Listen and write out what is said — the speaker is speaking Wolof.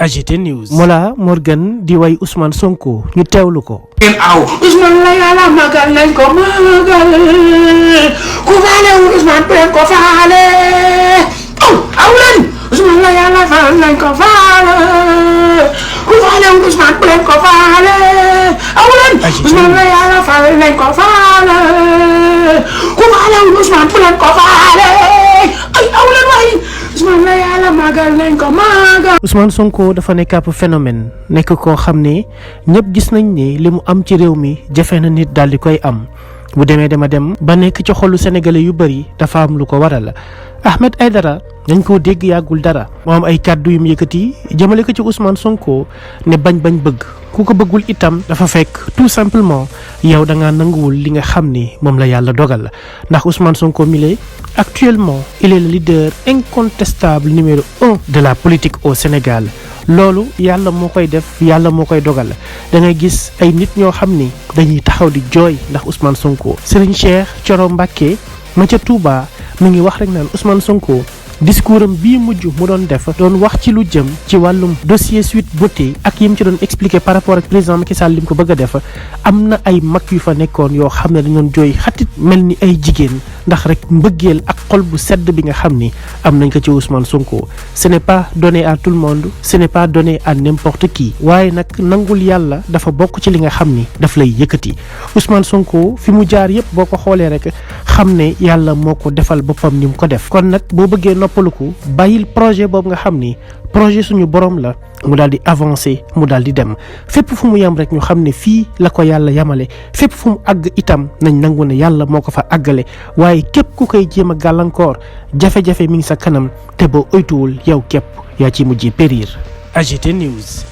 AGT News. Mollah Morgun di way Ousmane Sonko ñu teewlu ko. Ousmane la yàlla magal nañ ko magal ku faale wu Ousmane bu leen ko faale aw leen Ousmane la yàlla faal nañ ko faale ku faale wu Ousmane bu leen ko faale aw leen Ousmane la yàlla faal nañ ko faale ku faale wu Ousmane bu leen ko faale ay aw leen waay Ousmane la yàlla magal nañ ko magal. Ousmane Sonko dafa nekk ab phénomène nekk koo xam ne ñëpp gis nañ ne li mu am ci réew mi jafe na nit daal di koy am bu demee dama dem ba nekk ci xolu sénégalais yu bëri dafa am lu ko waral. Ahmed Aidara dañ koo dégg yàggul dara moo am ay kàddu yu mu yëkkati jëmale ko ci Ousmane Sonko ne bañ bëgg ku ko bëggul itam dafa fekk tout simplement yow da ngaa nanguwul li nga xam ni moom la yàlla dogal ndax Ousmane Sonko mi actuellement il est le leader incontestable numéro 1 de la politique au Sénégal. loolu yàlla moo koy def yàlla moo koy dogal da ngay gis ay nit ñoo xam ni dañuy taxaw di jooy ndax Ousmane Sonko. Serigne Cheikh Thioro Mbacké ma ca Touba mi ngi wax rek naan Ousmane Sonko discours am bii mujj mu doon def doon wax ci lu jëm ci wàllum dossier Sweet Beauté ak yim ci doon expliquer par rapport ak président Macky Sall lim ko bëgg a def am na ay mag yu fa nekkoon yoo xam ne dañu doon jooy xatit mel ni ay jigéen ndax rek mbëggeel ak xol bu sedd bi nga xam ni am nañ ko ci Ousmane Sonko. Ce n'est pas donné à tout le monde, ce n'est pas donné à n'importe qui waaye nag nangul yàlla dafa bokk ci li nga xam ni daf lay yëkkati. Ousmane Sonko fi mu jaar yëpp boo ko xoolee rek xam ne yàlla moo ko defal boppam ni mu ko def kon nag boo bëggee noppaluku bàyyil projet boobu nga xam ni projet suñu borom la mu daal di avancer mu daal di dem fépp fu mu yem rek ñu xam ne fii la ko yàlla yamale fépp fu mu àgg itam nañ nangu ne yàlla moo ko fa àggale waaye képp ku koy jéem a gàllankoor jafe-jafe mi ngi sa kanam te boo oytuwul yow képp yaa ci mujjee périr. AGT News.